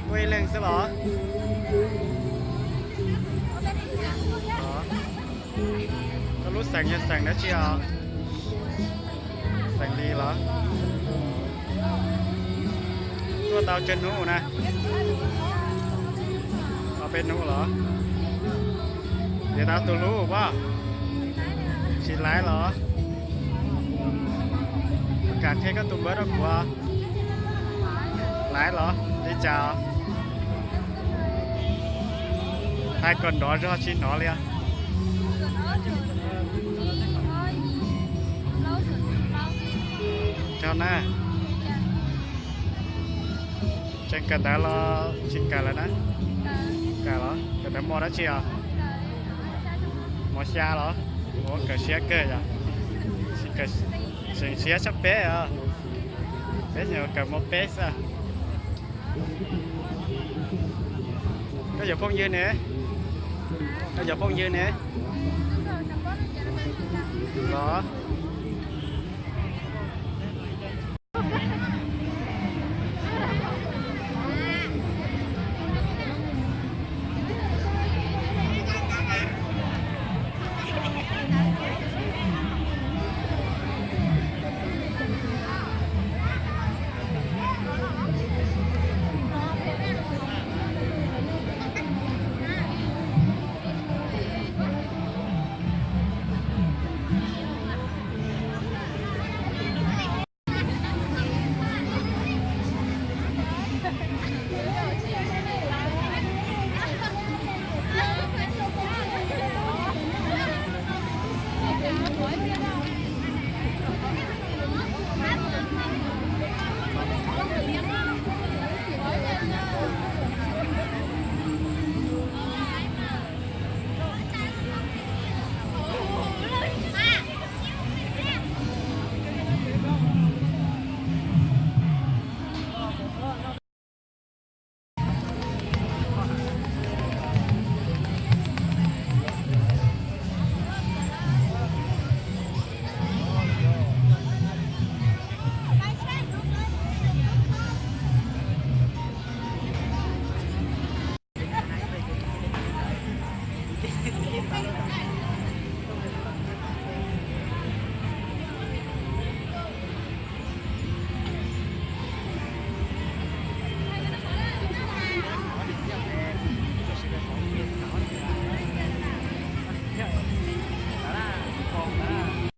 Ua ib leeg xwb los? Koj lub xeem yog xeem dab tsi os? Xeem Lis los? Tuaj tau tsawg hnub na? Ob peb hnub los? Yuav tau tus hlub pob? Tsis laiv los? Kam qhia koj tus npawb rau kuv. Laiv los? Li cas? Hais kom nrov zog tsis hnov li os. Tso na. Tseem kawm ntawv los tsis kawm lawm na? Kawm los? Kawm ntawv mos dab tsi os? Mos xya los? Ua kawm siab kawg yom. Tseem siab tshaj peb os. Peb nyuam kawm mos peb xwb. Koj yuav phooj ywg ne? Koj yuav phooj ywg ne? Los?